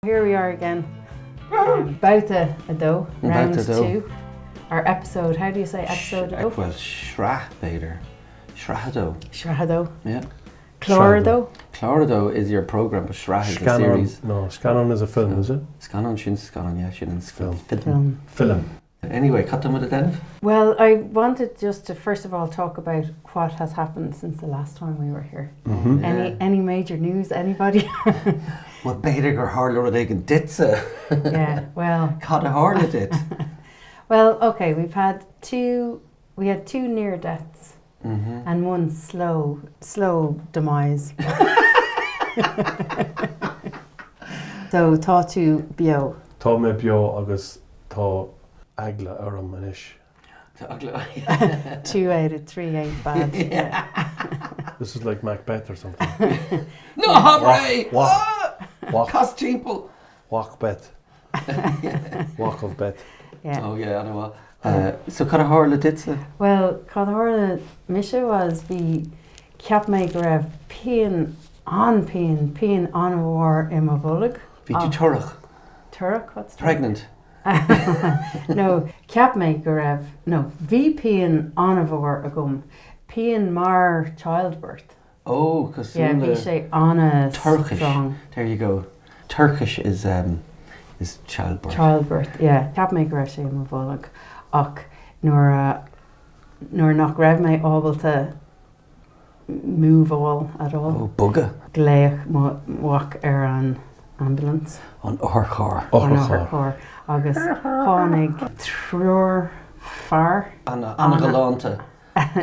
Here we are again. Babhta a dó, round Babhta a dó. 2. Our episode, how do you say episode? Oh, Well, sraith b'fhéidir. Sraith a dó. Sraith a dó. Yeah. Clár a dó. Clár a dó is your program, but sraith is the Scannán, series. no, scannán is a film, is it? Scannán sin scannán, yeah, sin an Film. film. Film. Film. Anyway, cad tá muid a dhéanamh? Well, I wanted just to first of all talk about what has happened since the last time we were here. Mm-hmm. Any any major news, anybody? Well, b'fhéidir gur tharla rud éigin duitse. yeah, well, Cad a tharla duit? well, okay, we've had two we had two near deaths Mm-hmm. and one slow slow demise. so tá tú beo. Tá mé beo agus tá eagla orm anois. Tá eagla. 2 out of 3 ain't bad. Yeah. This is like Macbeth or something. Ná habair é! Walk, walk, Cas timpeall! walk bet. Walk of bet. Yeah. Oh yeah, an-mhaith. Uh, so cad a tharla duitse? Well, cad a tharla mise was bhí cheap mé go raibh pian an-pian, pian an-mhór i mo bholg. Bhí tú torrach. Torrach? What's torrach? Pregnant. No, cheap mé go raibh, no, bhí pian an-mhór agam, pian mar childbirth. Oh, cosúil Yeah, le bhí sé ana Turkish. strong. There you go. Turkish is um, is childbirth. Childbirth, yeah. Cheap mé go raibh sé i mo bholg ach nuair a, nuair nach raibh mé ábalta move all at all. Oh, bogadh. Ghlaoigh mo mhac ar an ambulance. An otharcharr. An otharcharr. Agus tháinig triúr fear. An-ghalánta.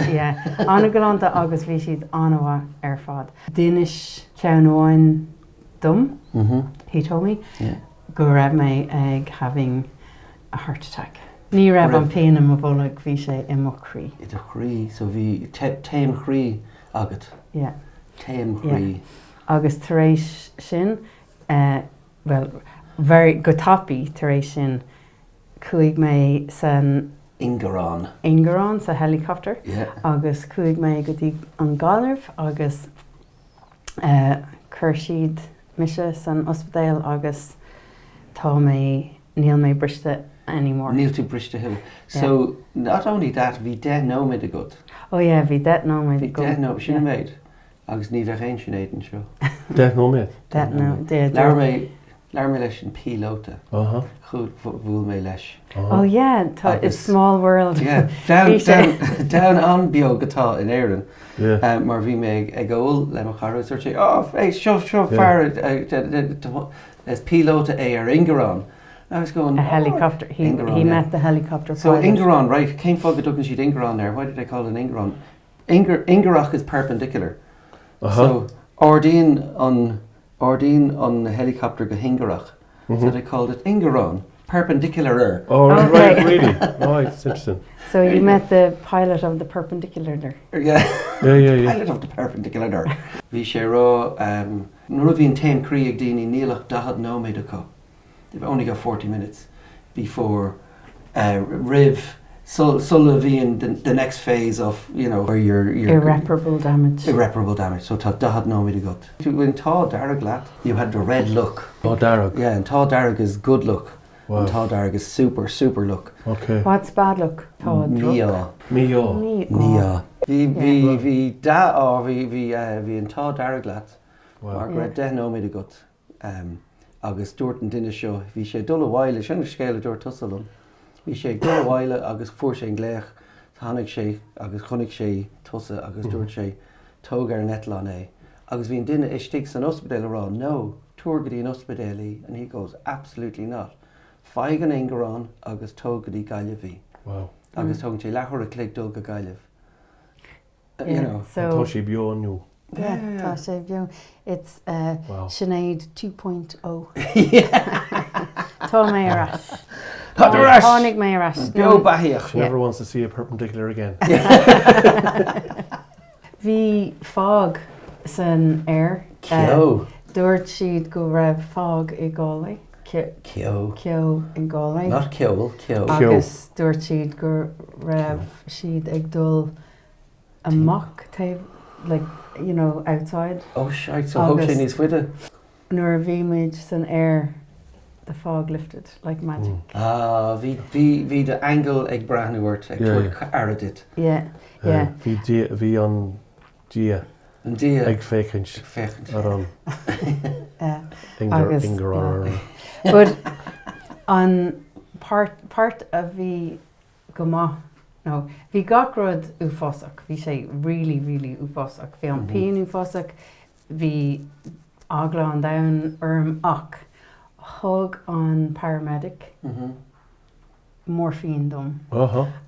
Yeah, an-ghalánta agus bhí siad an-mhaith ar fad. D'inis ceann amháin dom, he told me, go raibh mé ag having a heart attack. Ní raibh an pian i mo bholg, bhí sé i mo chroí. I do chroí, so bhí taom chroí agat. Yeah. Taom chroí. Yeah. Agus tar éis sin, bhuel, very, go tapaidh tar éis sin, chuaigh mé san. Ingearán. Ingearán, sa helicopter. Yeah. Agus chuaigh mé go dtí an Ghaillimh agus chuir siad mise san ospidéal agus tá mé, níl mé briste anymore. Níl tú briste thuilleadh. So, not only that, bhí 10 nóiméad agat. Oh yeah, bhí 10 nóiméad Bhí agam. 10 nóiméad, sin an méid. Agus ní bheadh aon Sinéad anseo. 10 nóiméad? 10 nóiméad. Labhair mé, labhair mé leis an píolóta. Bhuail mé leis. Oh yeah, tá, it's small world. Yeah, domhan, domhan an-bheag atá in Éirinn. Yeah. Mar bhí mé ag ól le mo chara agus dúirt sé, oh, hey, seo, seo fear, is píolóta é ar ingearán. I was going, A helicopter, he, he met the helicopter So ingearán, right, cén fáth go dtugann siad ingearán air? Why do they call it an ingearán? Ingearach is perpendicular. So ardaíonn an ardaíonn an helicopter go hingearach. So they called it ingearán, perpendicular-er. Oh, right, right, really? Right, it's interesting. So you met the pilot of the perpendicular. Yeah. Yeah, yeah, yeah. Pilot of the perpendicular. Bhí sé ag rá nuair a bhíonn taom croí ag daoine níl ach 40 nóiméad acu. They've only got 40 minutes before roimh sula bhíonn the, the next phase of, you know, where you're, you're Irreparable damage. Irreparable damage. So tá 40 nóiméad agat. An t-ádh dearg leat, you had the red luck. Ádh dearg. Yeah, an t-ádh dearg is good luck. Wow. An t-ádh dearg is super, super luck. Okay. What's bad luck? Tá Mí-ádh. Mí-ádh. Mí-ádh. Bhí, bhí, bhí dea-ádh, bhí, bhí, bhí an t-ádh dearg leat. Wow. Mar go raibh 10 nóiméad agat. Agus dúirt an duine seo, bhí sé ag dul abhaile, sin an scéal a dúirt tusa liom, bhí sé ag dul abhaile agus fuair sé an glaoch, tháinig sé agus chonaic sé tusa agus dúirt sé, tóg ar an eitleán é. Agus bhí an duine istigh san ospidéal ag rá, no, tabhair go dtí an ospidéal í and he goes, absolutely not, faigh an ingearán agus tóg go dtí Gaillimh í. Wow. Agus tógann sé leathuair a chloig dul go Gaillimh. you know. So, Tá sé beo inniu. Yeah, tá sé beo. It's uh, Wow. Sinéad 2.0. Tá mé ar ais. Tá tú ar ais! Tháinig mé ar ais. Beo beathaíoch. She never wants to see a perpendicular again. Bhí fog san aer. Ceo. Dúirt siad go raibh fog i Galway. Ceo. Ceo i Galway. Not ceol, ceo. Agus dúirt siad go raibh siad ag dul amach taobh like you know outside. Oh shite, so thóg sé níos faide. Nuair a bhí muid san aer. the fog lifted like magic. Ah, bhí, bhí, bhí d'aingeal ag breathnú ort, ag tabhairt aire duit. Yeah, yeah. Bhí Dia, bhí an Dia. An Dia. Ag féachaint. Ag féachaint. Ar an. Agus. Ingear. But an part, part a bhí go maith, no, bhí gach rud uafásach, bhí sé really, really uafásach. Bhí an pian uafásach, bhí eagla an domhain orm ach thug an paramedic morphine dom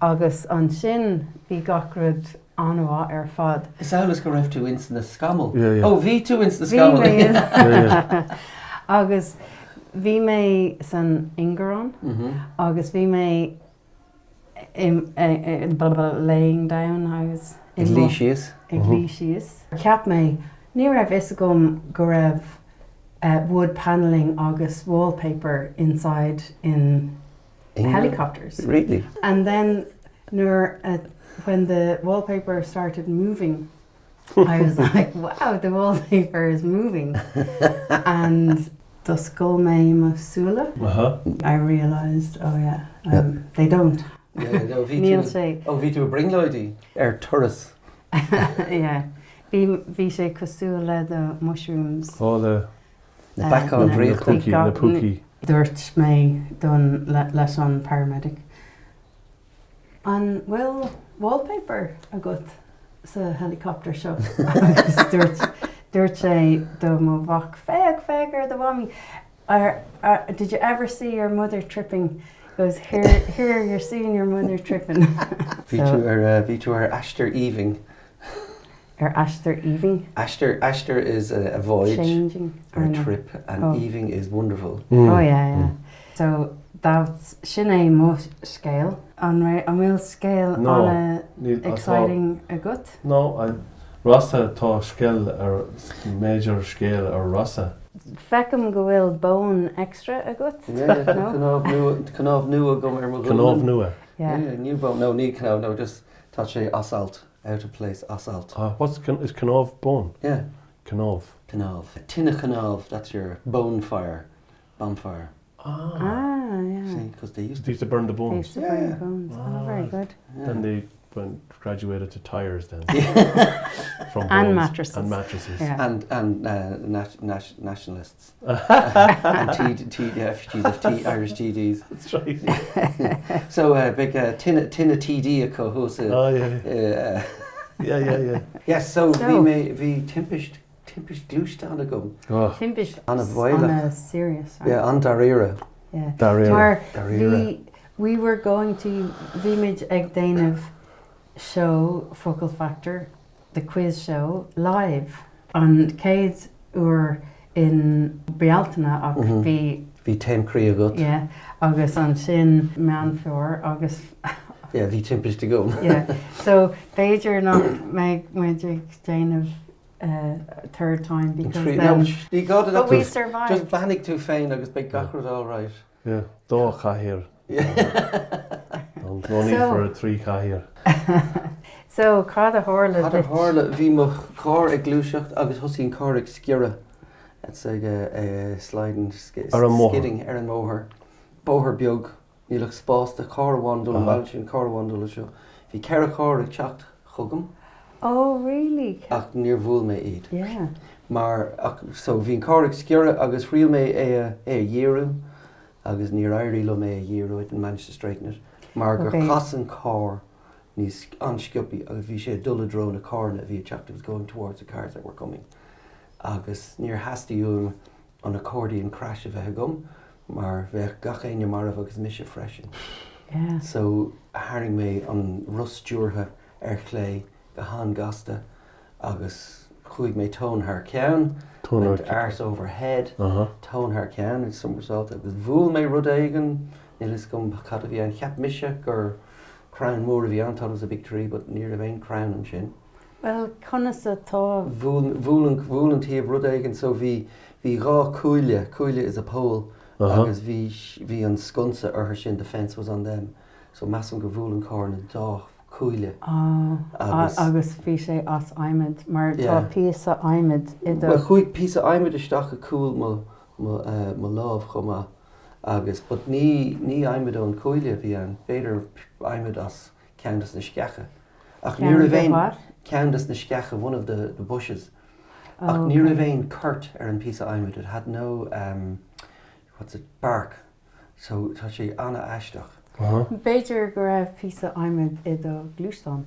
agus ansin bhí gach rud an-mhaith ar fad. Is amhail is go raibh tú ins na scamaill. Ó, bhí tú ins na scamaill. Bhí mé. Agus bhí mé san ingearán agus bhí mé laying down, I was Ag luí síos. Ag luí síos. Cheap mé, ní raibh fhios agam go raibh wood panelling agus wallpaper inside in helicopters. Really? And then nuair a, when the wallpaper started moving, I was like, wow, the wallpaper is moving. And d'oscail mé mo súile. I realised, oh yeah, um, they don't. Yeah, no, bhí Níl tú, sé. oh, bhí tú i brionglóidí ar turas. Yeah. Bhí, bhí sé cosúil le the mushrooms. Oh, le Na beacáin na draíochta. púcaí, na púcaí. Dúirt mé don, le, leis an paramedic, An bhfuil wallpaper agat sa helicopter seo? Agus dúirt, dúirt sé do mo mhac, féach, féach ar do mhamaí. Ar, ar, did you ever see your mother tripping? He goes, here, here, you're seeing your mother tripping. Bhí tú ar, eh, bhí tú ar aistear aoibhinn. Ar aistear aoibhinn? Aistear, aistear is a, a voyage. Changing. Or a trip and oh. aoibhinn is wonderful. Mm. Oh yeah, yeah. So that's sin é mo scéal. An an bhfuil scéal no, ana exciting agat? No, I, Rossa tá scéal ar major scéal ar Rossa. Feicim go bhfuil bone extra agat. Yeah, cnámh nua, cnámh nua agam ar mo ghualainn. Cnámh nua. Yeah. Yeah, new bone. No, ní cnámh, no, just tá sé as alt. Out of place, as alt. Ah, what's, is cnámh bone? Yeah. Cnámh. Cnámh. Tine chnámh, that's your bone fire, bonfire. Ah. Ah, yeah. See, because they used to... They used to burn the bones. They used to burn the bones. Oh, very good. Then they went, graduated to tires then. From and mattresses. And mattresses. Yeah. And, and uh, nat nat nationalists. and T, T, F, G's, F, T, Irish TDs. That's right. so uh, big uh, tine, tine TD acu thuas. Oh, yeah. Uh, yeah, yeah, yeah. Yes, so, so bhí mé bhí timpist timpist gluaisteáin agam. Oh. Timpist An-bhaolach. Ana-serious. Yeah, an-dáiríre. Yeah. Dáiríre. Mar Dáiríre. bhí we were going to bhí muid ag déanamh show Focal Factor the quiz show live an chéad uair in Bealtaine ach bhí. Bhí taom croí agat. Yeah agus ansin Meán Fómhair agus. Yeah bhí timpist agam. Yeah so b'fhéidir nach mbeidh muid ag déanamh third time because then. Ní gá duit But we survived. Just beannaigh tú féin agus beidh gach rud all right. Yeah, dá chathaoir. No need for a trí chathaoir. So, cad a tharla Cad a duit? tharla? Bhí mo charr ag gluaiseacht agus thosaigh an carr ag sciorradh. It's like a sliding, Ar an mbóthar. skidding ar an mbóthar. Bóthar beag. Níl ach spás do charr amháin dul an bealach sin, carr amháin dul anseo. Bhí ceithre charr ag teacht chugam. Oh, really? Ach níor bhuail mé iad. Yeah. Mar, ach, so bhí an carr ag sciorradh agus thriail mé é a, é a dhíriú agus níor éirigh liom é a dhíriú, I didn't manage to straighten it, mar gur Okay. chas an carr níos, an-sciobthaí agus bhí sé ag dul i dtreo na carranna a bhí ag teacht, it was going towards the cars that were coming. Agus níor theastaigh uaim an accordion crash a bheith agam mar bheadh gach éinne marbh agus mise freisin. Yeah. So tharraing mé an roth stiúrtha ar chlé go han-ghasta agus chuaigh mé tóin thar ceann, went arse over head, tóin thar ceann, somersault, agus bhuail mé rud éigin, níl fhios agam cad a bhí ann, cheap mise gur crann mór a bhí ann, thought it was a big tree, but ní raibh aon crann ansin. Bhuel, conas atá. Bhuail, bhuail an, bhuail an taobh rud éigin so bhí, bhí dhá cuaille, cuaille is a pole, agus bhí, bhí an sconsa orthu sin, the fence was on them. So measaim gur bhuail an carr na dá cuaille agus. Agus bhí sé as adhmad mar tá píosa adhmaid i do. Bhuel chuaigh píosa adhmaid isteach i cúl mo, mo, mo lámh chomh maith. Agus, but ní, ní adhmad ón cuaille a bhí ann, b'fhéidir adhmad as ceann des na sceacha. Ach ní raibh aon, ceann des na sceacha, one of the, the bushes. Ach ní raibh aon coirt ar an píosa adhmaid, it had no, um, what's it, bark. So tá sé an-aisteach. B'fhéidir go raibh píosa adhmaid i do ghluaisteán.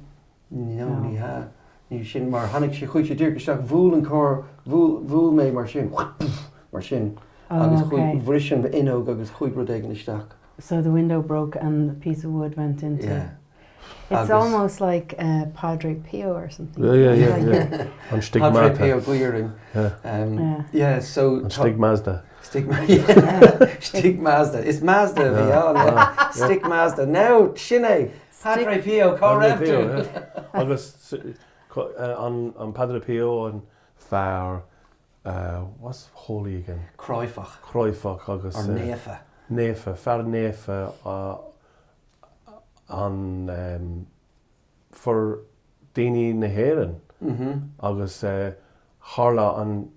No, ní hea. Ní sin mar tháinig sé, chuaigh sé díreach isteach, bhuail an carr, bhuail, bhuail mé mar sin, mar sin, agus chuaigh, bhris an fhuinneog agus chuaigh rud éigin isteach. So the window broke and the piece of wood went into. Yeah. It's almost like Padre Pio or something. Yeah, yeah, yeah, yeah. An Padre stigmata. Pio Guirin. Yeah. Um, yeah, so. An Stig Mazda. Stig, yeah. Stig Mazda. Is Mazda a bhí ann. Yeah. Stig Mazda. Now, sin é. Padre Pio, cá raibh tú? Agus an Padre Pio an fear what's holy again? Cráifeach. Cráifeach agus. Or naofa. Naofa, fear naofa an for daoine na hÉireann agus tharla an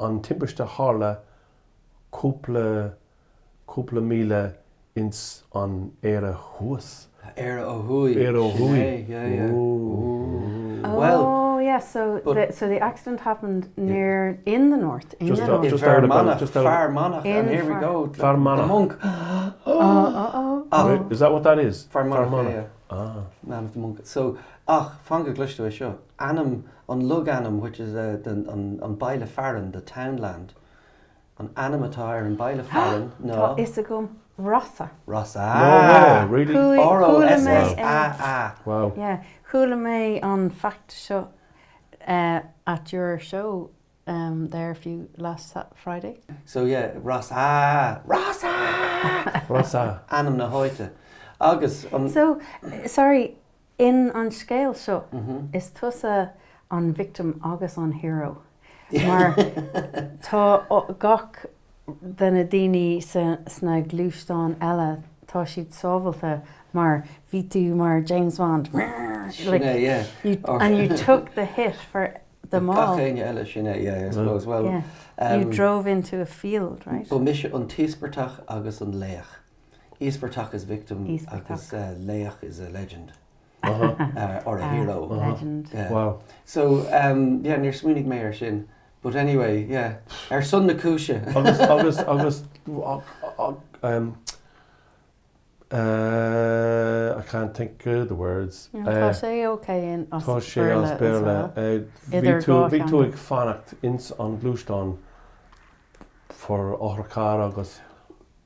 an timpiste tharla cúpla cúpla míle ins an Éire thuas. Éire ó thuaidh. Éire ó thuaidh. Yeah, yeah. Ooh. Well, Oh yeah, so the, so the accident happened near in the north. In Just the out- north. just out of Fear Manach, just out of- Fear Manach, and In here we Fear- go. Fear Manach. The monk. Oh, oh, oh. Wait, Is that what that is? Fear Manach, yeah, yeah. Ah. Man of the monk. So, ach, fan go gcloisfidh tú é seo. Ainm, an logainm, which is uh, the, an, an baile fearainn, the townland. An ainm atá ar an baile fearainn ná. Tá fhios agam Rossa. Rossa. No way, really? Chuala mé R-O-S-S-A-A. Wow. Yeah, chuala mé an fact seo at your show there a few last Friday. So yeah, Rossa! Rossa! Rossa! Ainm na háite. Agus an. So, sorry, In an scéal seo, is tusa an victim agus an hero mar tá gach de na daoine sna gluaisteáin eile, tá siad sábháilte mar bhí tú mar James Bond. Sin é, yeah. And you took the hit for them all. Gach éinne eile, sin é, yeah, I suppose. Well, You drove into a field, right? Ba mise an t-íospartach agus an laoch. Íospartach is victim agus laoch is a legend or a hero. Legend. Wow. So um yeah níor smaoinigh mé ar sin but anyway yeah ar son na cúise. Agus agus agus um uh I can't think of the words. Tá sé okay in as Tá sé as Béarla Béarla. Idir Bhí tú dhá bhí tú theanga. ag fanacht ins an gluaisteán for otharcharr agus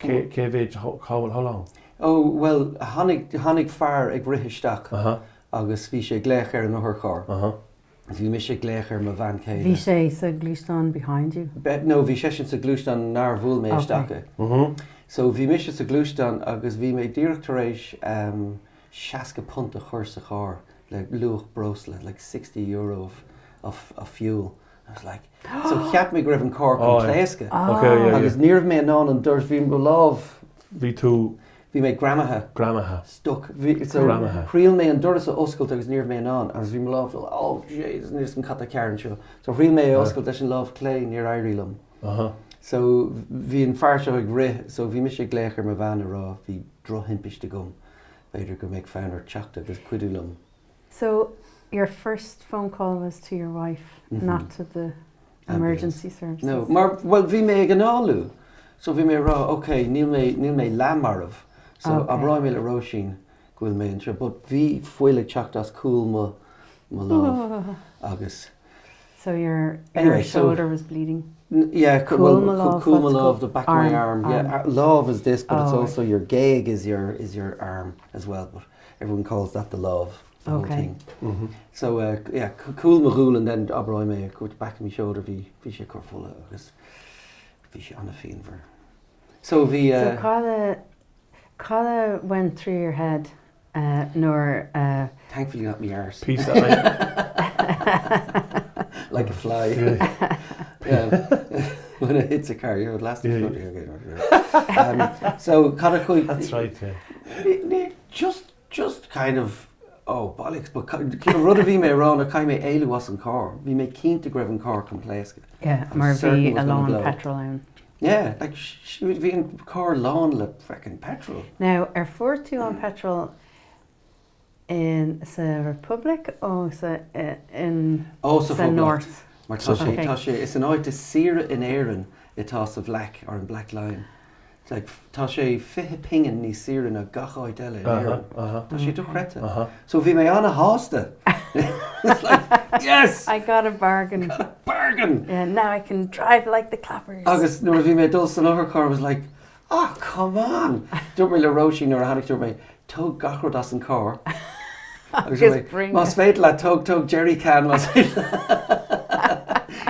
Cé mhéid, how, how long? Oh, bhuel, tháinig, tháinig fear ag rith isteach agus bhí sé ag glaoch ar an otharcharr. Agus bhí mise ag glaoch ar mo bhean chéile. Bhí sé sa ghluaisteán behind you? No, bhí seisean sa ghluaisteán nár bhuail mé isteach i. So bhí mise sa ghluaisteán agus bhí mé díreach tar éis £60 a chur sa charr le luach breosla, like €60 of, of, of fuel. I was like, so cheap mé go raibh an carr chun pléascadh. Agus ní raibh mé in ann an doras, bhí mo lámh. Bhí tú. Bhí mé greamaithe. Greamaithe. Stuck. Bhí, so Greamaithe. thriail mé an doras a oscailt agus ní raibh mé in ann agus bhí mo lámh, oh jeez, níl 'fhios a'm cad tá cearr anseo. So thriail mé é a oscailt leis an lámh clé, níor éirigh liom. So bhí an fear seo ag rith, so bhí mise ag glaoch ar mo bhean ag rá bhí drochthimpiste agam, b'fhéidir go mbeadh fonn ort teacht agus cuidiú liom. So your first phone call was to your wife, not to the emergency services? No, mar, bhuel, bhí mé ag análú. So bhí mé ag rá, ok, níl mé, níl mé leathmarbh, so abróidh mé le Róisín go bhfuil mé anseo. But bhí fuil ag teacht as cúl mo, mo lámh agus. So your, your shoulder was bleeding? Yeah, Cúl mo lámh, cúl mo lámh, the back of my arm, arm. Yeah, lámh is this, but it's also your géag is your, is your arm as well. But everyone calls that the lámh, the whole thing. So uh, yeah, cúl mo ghualainn then abróidh mé, go back of my shoulder, bhí, bhí sé ag cur fola agus bhí sé an-phianmhar. So bhí. So cad a, cad a went through your head nuair a. Thankfully not me arse. Peace out. Like a fly. Yeah. When it hits a car, you're last yeah. um, So cad a chuaigh. That's right, yeah. Ní, just, just kind of, oh bollocks, but rud a bhí mé ag rá ná caithfidh mé éalú as an carr. Bhí mé cinnte go raibh an carr chun pléascadh. Yeah, mar bhí a lán petrol ann. Yeah, like bhí an carr lán le frickin' petrol. Now, ar fuair tú an petrol in sa Republic ó sa in Ó sa sa Phoblacht. North? Mar tá sé, Okay. tá sé, is an áit is saoire in Éirinn atá sa Black or an Black Lion. It's like tá sé 20 pingin níos saoire ná gach áit eile in Éirinn. Tá sé dochreidte. So bhí mé ana-shásta. It's like, yes! I got a bargain. Got a bargain! Yeah, now I can drive like the clappers. Agus nuair a bhí mé ag dul san otharcharr I was like, ah, come on! Dúirt mé le Róisín nuair a tháinig, dúirt mé, tóg gach rud as an carr. Agus dúirt mé, más féidir leat, tóg, tóg jerry can más féidir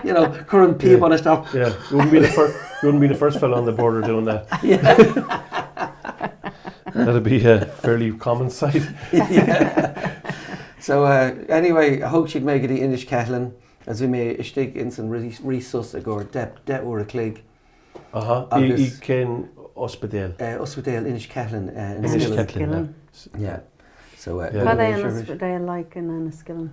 You know, cuir an píobán isteach. Yeah, you wouldn't be the first, you wouldn't be the first fella on the border doing that. Yeah. That'd be a fairly common sight. yeah. So uh, anyway, thóg siad mé go dtí Inis Ceithleann agus bhí mé istigh ins an resus i gcomhair 10 uair a chloig. Aha, i Agus- i cén ospidéal? Uh, Ospidéal Inis Ceithleann uh, in Inis Enniskillen. Ceithleann. Yeah. So, uh, Yeah. Cad é an arís. ospidéal like in Enniskillen?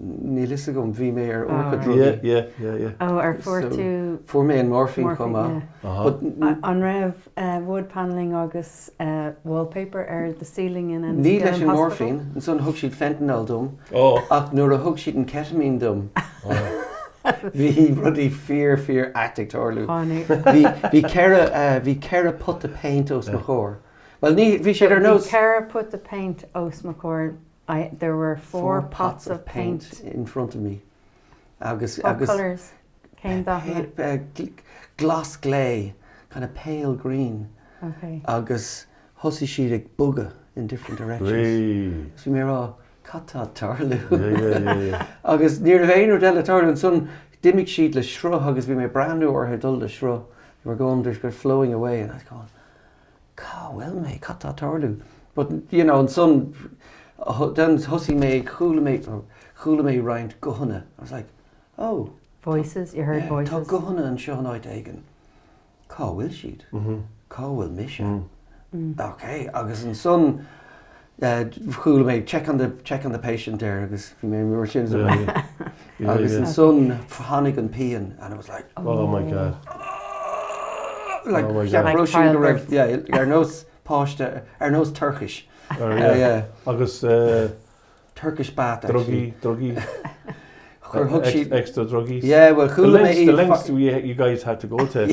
Níl fhios agam, bhí mé ar iomarca Oh. drugaí. Yeah, yeah, yeah, yeah. Oh, ar fuair So- tú Fuair mé an morphine chomh morphine, maith. yeah. Aha. But n- An raibh uh, wood panelling agus uh, wallpaper ar the ceiling in Ní leis Enniskillen an Hospital? morphine, ansan thug siad fentanyl dom, Oh. ach nuair a thug siad an ketamine dom, Bhí rudaí fíor fíor ait ag tarlú. Tháinig. Bhí bhí ceithre eh, bhí ceithre pota péint os mo chomhair. Bhuel ní bhí siad ar Bhí nós ceithre pota péint os mo chomhair. I, there were four pots of paint. in front of me. Agus What agus colours? Cén dathanna? eh, gl- glas glé, kind of pale green. Okay. Agus thosaigh siad ag bogadh in different directions. Rí. Agus bhí mé ag rá, cad tá ag tarlú? Yeah, yeah, yeah, yeah. Agus ní raibh aon rud eile ag tarlú. Ansan d'imigh siad le sruth agus bhí mé ag breathnú orthu ag dul le sruth. They were going, they were flowing away and I was going, cá bhfuil mé? Cad tá ag tarlú? But, you know, ansan then thosaigh mé, chuala mé, chuala mé roinnt guthanna. I was like, oh. Voices, you heard Yeah, voices. Tá guthanna anseo in áit éigin. Cá bhfuil siad? Cá bhfuil mise? Ok, agus ansan chuala mé check on the, check on the patient there agus bhí mé mar sin agus ansan tháinig an pian and I was like Oh my God. Like Oh my cheap God. Róisín go raibh, yeah, ar nós páiste, ar nós toirchis. Oh, yeah. Yeah. Agus Turkish bath actually. Drugaí, drugaí. Chuir thug siad. Extra druggies. Yeah, well The chuala mé lengths, the iad. lengths we, you guys had to go to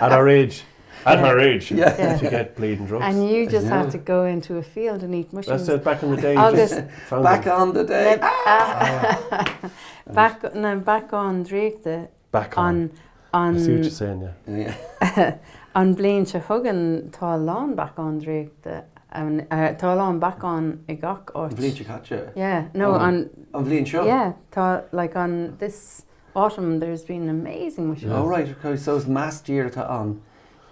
at our age, at our age, Yeah. to get bleeding drugs. And you just Yeah. had to go into a field and eat mushrooms. That's it, back in the day, you Agus just found Back them. on the day. Back, na bacáin draíochta Back on. an, an, I see what you're saying, yeah. Yeah. An bhliain seo chugainn tá a lán bacáin draíochta ann, tá a lán bacán i gach áit. An bhliain seo caite? Yeah, no, an. An bhliain seo? Yeah, tá, like an, this autumn there's been amazing mushrooms. Oh right, okay, so is meas year atá ann,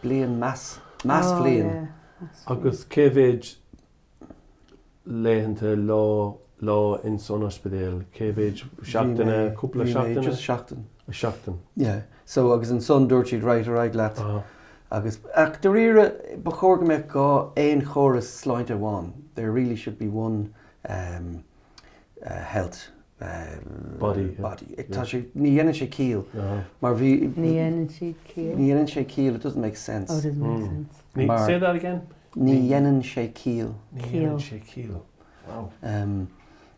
bliain meas, measbhliain. Oh, yeah. Agus cé mhéid laethanta lá lá ins an ospidéal? Cé mhéid seachtaine, cúpla Bhí mé seachtaine? just seachtain. Seachtain. Yeah. So agus ansan dúirt siad right ar aghaidh leat agus ach dáiríre ba chóir go mbeadh dhá aon chóras sláinte amháin. There really should be one um, uh, health um, Body, yeah. body. Tá sé ní dhéanann sé ciall mar bhí Ní dhéanann siad ciall. ní dhéanann sé ciall, it doesn't make sense. Oh, it doesn't make sense. Ní, Mar- say that again. Ní dhéanann sé ciall. Ní dhéanann sé ciall. Wow. Um,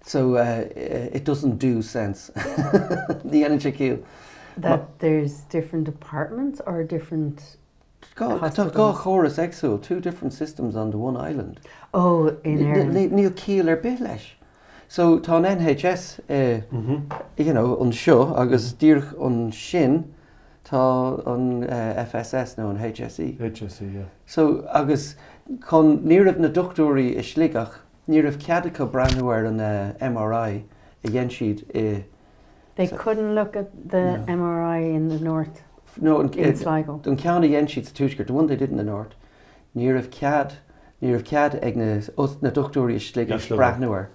so uh, it doesn't do sense. Ní dhéanann sé ciall. That there's different departments or different Tá dhá chóras éagsúil, two different systems on the one island. Oh, in Éirinn. Níl ciall ar bith leis. So tá an NHS eh, you know, anseo agus díreach ansin tá an eh, FSS nó an HSE. HSE, yeah. So agus chun, ní raibh na dochtúirí i Sligeach, ní raibh cead acu breathnú ar an eh, MRI a dhein siad i They couldn't look at the MRI in the north, No, an, in Sligo. an ceann a dhein siad sa tuaisceart, the one they did in the north, ní raibh cead, ní raibh cead ag na, na dochtúirí i Sligeach breathnú air.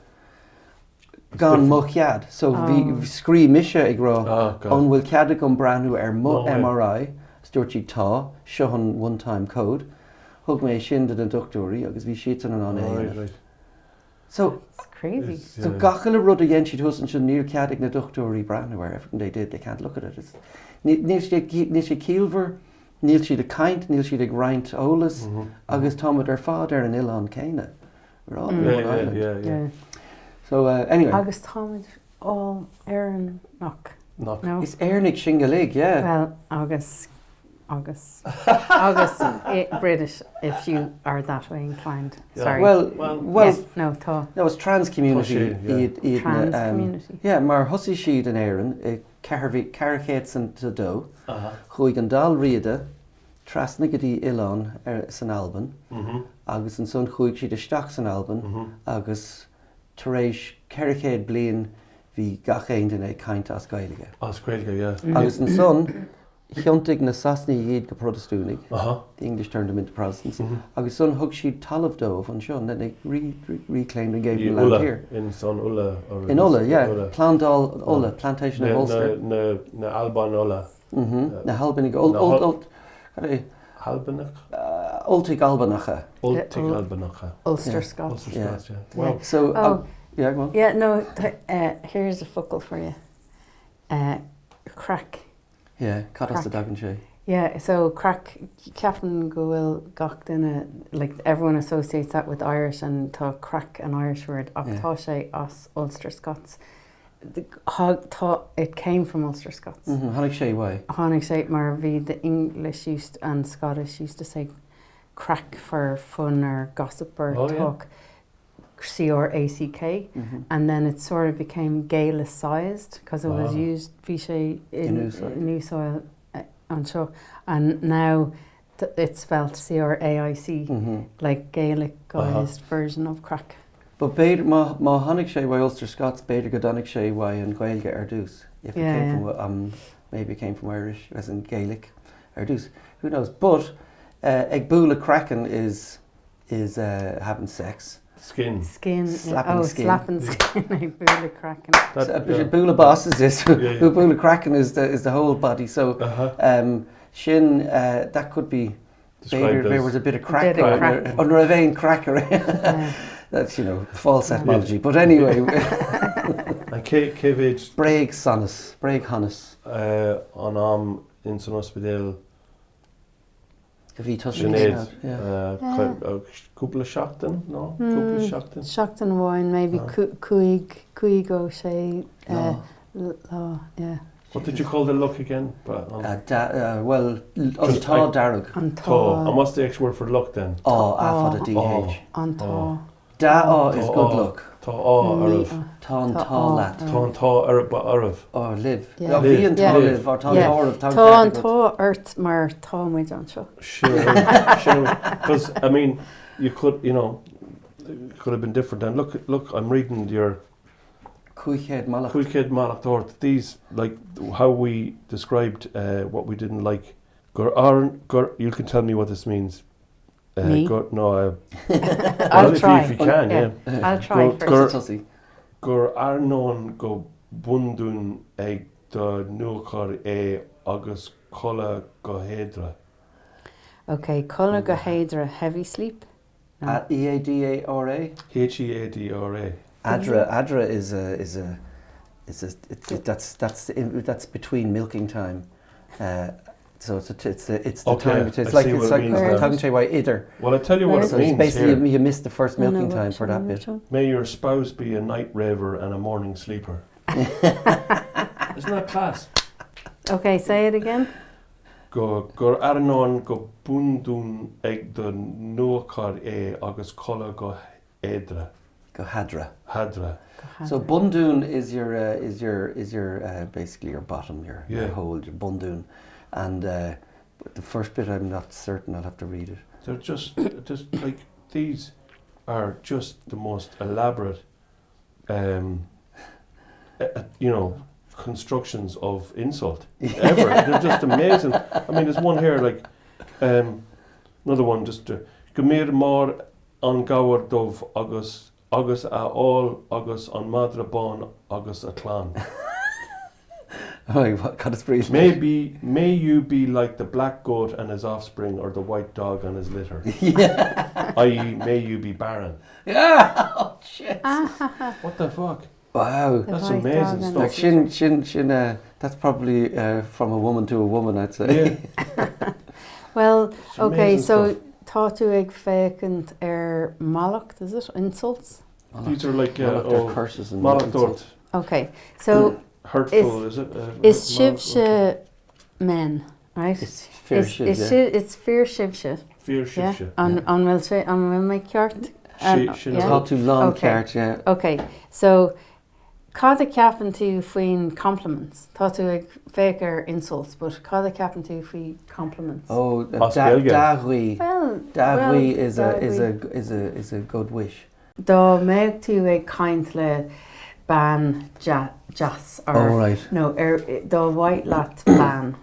Gan mo chead. So bhí, Oh. scríobh mise ag rá, Oh, God. an bhfuil cead agam breathnú ar mo No way. MRI? Is dúirt siad tá, seo an one time code. Thug mé sin do na dochtúirí agus bhí siadsan in ann é a Oh, right, dhéanamh. right. So, It's crazy. It's, So yeah. gach uile rud a dhein siad thuas ansin níl cead ag na dochtúirí breathnú air, everything they did, they can't look at it. It's, níl sé, níl sé ciallmhar. Níl siad ag caint, níl siad ag roinnt eolas agus táimid ar fad ar an oileán céanna. We're all on one island. Yeah, yeah, yeah. So uh, anyway. Agus táimid all Éireannach. Nach. No? Is Éireannaigh sinn uilig, yeah. Well, agus agus agus British if you are that way inclined. Sorry. Well, well, yeah, no, tá. No, it's trans community iad iad Trans community. Yeah, mar thosaigh siad in Éirinn i 402, chuaigh an Dál Riada trasna go dtí oileán san Albain agus ansan chuaigh siad isteach san Albain agus tar éis 400 bliain bhí gach aon duine ag caint as Gaeilge. As Gaeilge, yeah. Agus ansan Thiontaigh na Sasanaigh iad go Protastúnaigh, the English turned them into Protestants, agus ansan thug siad talamh dóibh anseo, and then they reclaimed and gave them land here. In san Uladh. In Uladh, yeah. Plandáil Uladh, plantation of Ulster. Na Albain Uladh. Na hAlbanaigh, Ult, cad é? Albanach? Ultaigh Albanacha. Ultaigh Albanacha. Ulster Scots. Ulster Scots, yeah. Wow. So, yeah, go on. Yeah, no, here's a focal for you. Craic. Yeah, cad as a dtagann sé? Yeah, so craic, ceapaim go bhfuil gach duine, like everyone associates that with Irish and tá craic an Irish word ach tá sé as Ulster Scots. Tá, it came from Ulster Scots. Tháinig sé uaidh. Tháinig sé mar bhí the English used and Scottish used to say craic for fun or gossip or talk. C-R-A-C-K and then it sort of became Gaelicized because it was used, bhí sé in úsáid anseo and now it's spelt C-R-A-I-C like Gaelicized version of craic. But b'fhéidir, má má tháinig sé uaidh Ulster Scots, b'fhéidir go dtáinig sé uaidh an Ghaeilge ar dtús, if it came from um maybe it came from Irish as in Gaelic ar dtús, who knows. But ag bualadh craiceann is is having sex. Skin. Skin. Slapping oh, skin. Slapping skin ag bualadh craiceann. Bualadh bos is this. Bualadh craiceann is the is the whole body. So um, sin uh, that could be B'fhéidir there was a bit of craic an raibh aon craic ar That's you know false etymology, but anyway. An cé cé mhéid Bréagshonas, bréagshonas. Uh, an am in san ospidéal A bhí tusa Sinéad, cúpla seachtain, nó cúpla seachtain? Seachtain amháin, maybe cúig, cúig ó sé lá, yeah. What did you call the luck again? Well, an t-ádh dearg. An t-ádh. And what's the actual word for luck then? Ádh, A fada D H. An t-ádh. Dea-ádh is good luck. Tá ádh oraibh. Tá an t-ádh leat. Tá an t-ádh oraibh. Or libh. Yeah. Bhí an t-ádh libh or tá an t-ádh oraibh. Tá an t-ádh ort mar tá muid anseo. Sure, sure. Because, I mean, you could, you know, it could have been different. And look, look, I'm reading your... 500 mallacht. 500 mallacht ort. These, like, how we described uh, what we didn't like. Gur, gur, you can tell me what this means. Me? Gur, no, uh, I'll well, try. If you, if you can, yeah. yeah. I'll try gur, first. Gur, gur airneán go bundún ag do nuachar é agus codladh go headra. Ok, codladh go headra, heavy sleep? No. E-A-D-A-R-A? H-E-A-D-R-A. Eadra, eadra is a, is a, is a, it, it, that's, that's, that's between milking time. Uh, So it's a, it's the, it's the Okay, time between, it's I like see it's what it like means now. tagann sé uaidh idir. Well, I tell you what it So it's means basically here. you missed the first milking time for that bit. May your spouse be a night raver and a morning sleeper. Isn't that class? Okay, say it again. Go gur airneán go bundún ag do nuachar é agus codladh go headra. Go headra. Headra. So bundún is your uh, is your is your uh, basically your bottom, your, yeah. your hole, your bundún, and uh, the first bit I'm not certain. I'll have to read it. They're just just like these are just the most elaborate, um, uh, you know, constructions of insult ever. They're just amazing. I mean, there's one here like um, another one just to, go mbí mar an gabhar dubh agus agus a ál agus an madra bán agus a chlann. Cad is brí May be, may you be like the black goat and his offspring or the white dog and his litter. I.e. may you be barren. Yeah! Oh, shit. What the fuck? Wow. The That's white amazing dog and stuff. Like sin, sin, sin, uh, that's probably uh, from a woman to a woman, I'd say. Yeah. Well, ok, so tá tú ag féachaint ar mallacht, is it? Insults? These are like, yeah, Mallacht or curses and mallacht ort. Ok, so Hurtful, is it? Is sibhse men, right? Is fir sibh, yeah. Is fir sibhse. Fir sibhse. An bhfuil sé, an bhfuil mé ceart? Tá tú lán ceart, yeah. Ok, so Cad a cheapann tú faoin compliments? Tá tú ag féach ar insults but cad a cheapann tú faoi compliments? Oh, As Gaeilge? dea-ghuí. Well, Dea-ghuí is a, is a, is a, is a good wish. Dá mbeadh tú ag caint le bean deas or Oh right. nó ar dá mhaith leat bean,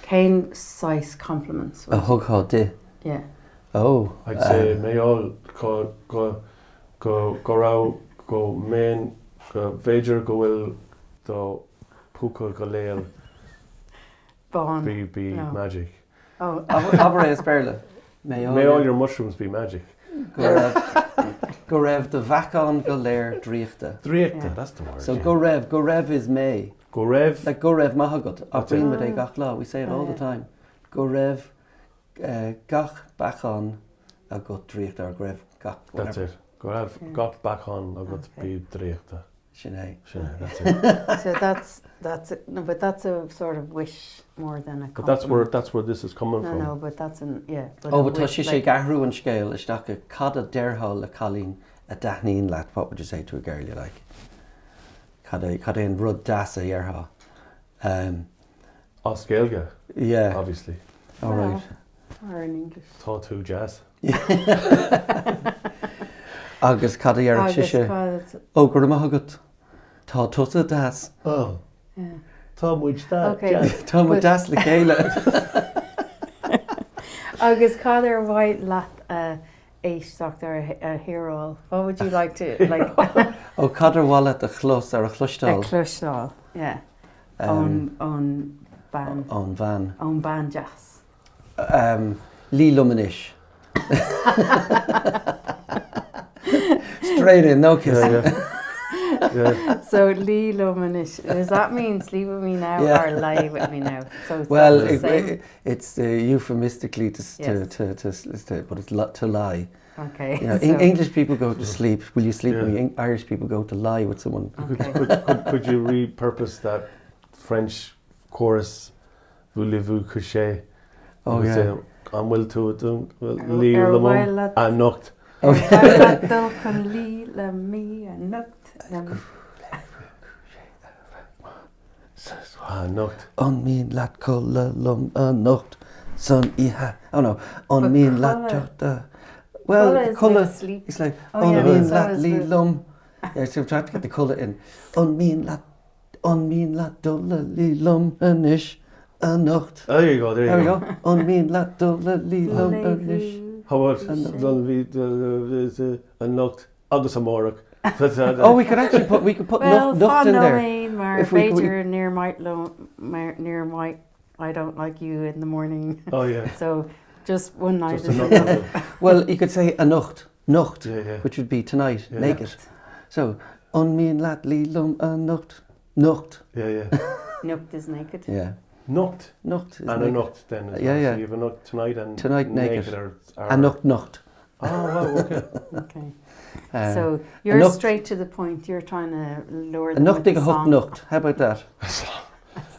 cén saghas compliments A thugthá di? Yeah. Oh. I'd say may all go, go, Go, go raibh, go mbeinn, go bhféidir go bhfuil do phúca go léir Bán. be, be No. magic. Oh. Abair é as Béarla. May all May all your your mushrooms be magic. Go raibh, go raibh do bheacáin go léir draíochta. Draíochta, Yeah. that's the word, So yeah. go raibh, go raibh is may. Go raibh. Like go raibh maith agat. That's it. Abraíonn muid é gach lá, we say it all the time. Go raibh gach beacán agat draíochta or go raibh gach That's whatever. it. Go raibh gach beacán agat bí draíochta. Sin é. Sin é, that's it. So that's, that's, no, but that's a sort of wish more than a But that's where, compliment. that's where this is coming No, from. no, but that's an, yeah. But Oh, a but tá wish, sise like, ag athrú an scéal isteach go cad a déarfá le cailín a dtaitníonn leat, what would you say to a girl you like? Cad é, cad é an rud deas a dhéarfá? Um, As Gaeilge, yeah. obviously. All right. Or in English. Tá tú deas. Agus cad a dhéarfadh Agus sise? cad. Ó, go raibh maith agat. Tá tusa deas. Ó. Yeah. Tá muid Okay. deas. Tá muid deas le chéile. Agus cad ar mhaith leat a éisteacht ar a hearáil? What would you like to, like... Ó, cad ar mhaith leat a chlos ar a chloisteáil? A chloisteáil, yeah. Ón bean. Ón bhean. Ón bean deas. Luigh liom anois. Straight in, no kissing. Yeah, yeah. So luigh liom anois. Does that mean sleep with me now yeah. or lie with me now? So it's well, the it, same. it, it's uh, euphemistically to, to, Yes. to, to, to, to, but it's to lie. Okay. You know, so, English people go to sleep. Will you sleep Yeah. with me? Irish people go to lie with someone. Okay. Could, could, could you repurpose that French chorus, Voulez-vous coucher? Oh, You could yeah. say, An bhfuil tú luí Ar liom mhaith leat- anocht. Ar mhaith leat dul chun luí le mé anocht le Anocht. An mian leat codladh liom anocht san oíche? Oh no, an mian leat teacht a Well, Codladh is codladh, like sleep. it's like, Oh, an yeah, mian so leat is luí the- liom? Yeah, so try to get the codladh in. An mian leat, an mian leat dul a luí liom anois anocht? Oh, there you go, there you There we go. go. An mian leat dul a luí liom anois? How about dul bhí anocht agus amárach? Oh, we could actually put, we could put Well, nocht, nocht fan in there. nóiméad mar If we- we- b'fhéidir níor mhaith liom mar níor mhaith I don't like you in the morning. Oh yeah. So just one night Just is anocht. enough. Well, you could say anocht, nocht, Yeah, yeah. which would be tonight, Yeah. naked. So, an mian leat luí liom anocht, nocht. Yeah, yeah. Nocht is naked. Yeah. Nocht. Nocht is And naked. anocht then as Yeah, well. yeah. So you have anocht tonight and Tonight naked. or, or Anocht nocht. Oh wow, okay. Okay. Uh, So you're anocht- straight to the point. You're trying to lure them Anocht with ag the a hocht song. nocht. How about that?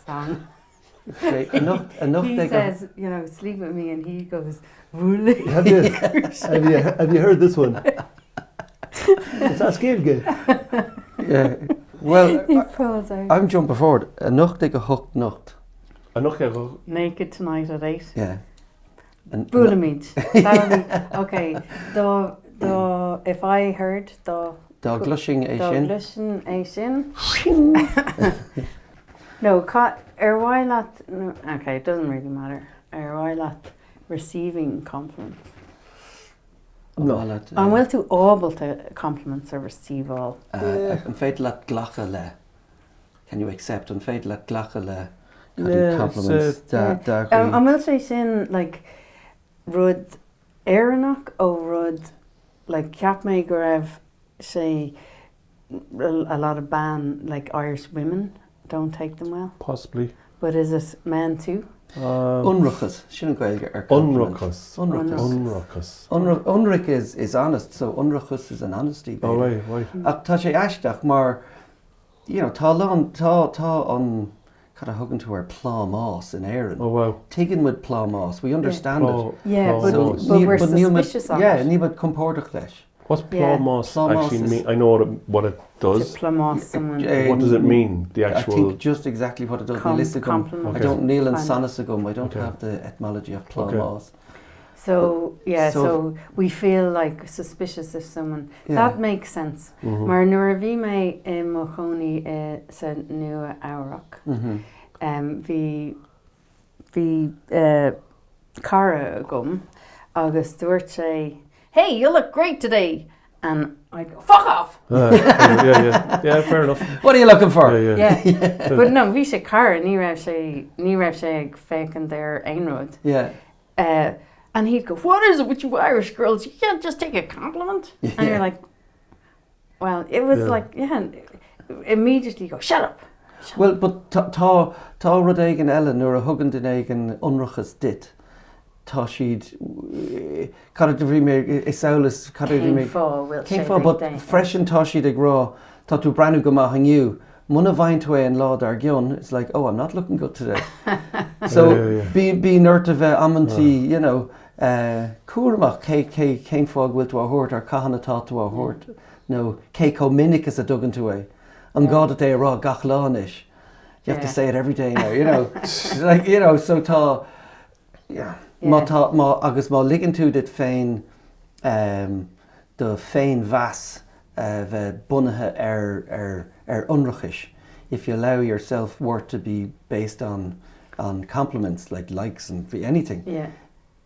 song. Okay, anocht, anocht He ag a says, you know, sleep with me, and he goes, "Voulez-" Have you, have you, have you heard this one? It's as Gaeilge. Yeah. Well, He pulls out. I'm jumping forward. Anocht ag a hocht nocht. Anocht ag a hocht. Naked tonight at 8. Yeah. An- Buailimid. That'll be, okay. Dá, dá, if I heard, dá, Dá gcloisfinn é dá sin. gcloisfinn é sin. No, ca, ar mhaith leat, no, okay, it doesn't really matter. Ar mhaith leat receiving compliments? No. Leat, An bhfuil tú ábalta compliments a receiveáil? An féidir leat glacadh le, can you accept, an féidir leat glacadh le Yeah, compliments? it's, uh, Da, da, An bhfuil sé sin like rud Éireannach ó rud like cheap mé go raibh sé a lot of ban like Irish women don't take them well. Possibly. But is it men too? Ionracas, sin an Ghaeilge ar compliment. Ionracas. Ionracas. Ionracas. Ionraic is, is honest, so ionracas is an honesty Oh, right, right. Ach tá sé aisteach mar, you know, tá a lán, tá, tá an, cad a thugann tú air, plámás in Éirinn. Oh, wow. Tuigeann muid plámás, we understand it. Yeah, but, but we're suspicious of Yeah, it. níl muid compordach leis. What's plámás Plámás actually is- mean? I know what it, what it does. To plámás someone. What does it mean? The I actual. think just exactly what it does. Com Níl fhios agam. compliment. I don't níl an Kind of. sanas agam. I don't Okay. have the etymology of plámás. So yeah, So- so, we feel like suspicious if someone Yeah. that makes sense. Mm-hmm. Mar nuair a bhí mé i mo chónaí i sa Nua Eabhrac, Mm-hmm. um, bhí bhí uh, cara agam agus dúirt sé, Hey, you look great today! And I'd go, fuck off! Ah, yeah, yeah, yeah, fair enough. What are you looking for? Yeah, yeah. Yeah. But no, bhí sé cara, ní raibh sé ní raibh sé ag féachaint ar aon rud. Yeah. Uh, and he'd go, what is it with you Irish girls? You can't just take a compliment. Yeah. And you're like, well, it was Yeah. like, yeah, and immediately go, shut up. Shut Well, but tá tá tá rud éigin eile nuair a thugann duine éigin ionracas duit, tá siad cad a bhí mé is amhlas cad a bhí Cén mé fáth bhfuil Cén sé fáth, but déanta? freisin tá siad ag rá tá tú breathnú go maith inniu. Muna bhfaigheann tú é an lá dár gcionn, it's like, oh, I'm not looking good today. So Yeah, yeah. bí bíonn ort a bheith amantaí, you know, eh, cúramach cé cé cén fáth go bhfuil tú á thabhairt ar cathain atá tú á thabhairt nó cé chomh minic is a dtugann tú é. An gá duit é a rá gach lá anois? You have to Yeah. say it every day now, you know. Like, you know, so tá, yeah. Má Yeah. tá, má, agus má ligeann tú duit féin um, do féinmheas a bheith bunaithe ar, ar, ar ionracais, if you allow your self-worth to be based on, on compliments, like likes and anything, Yeah.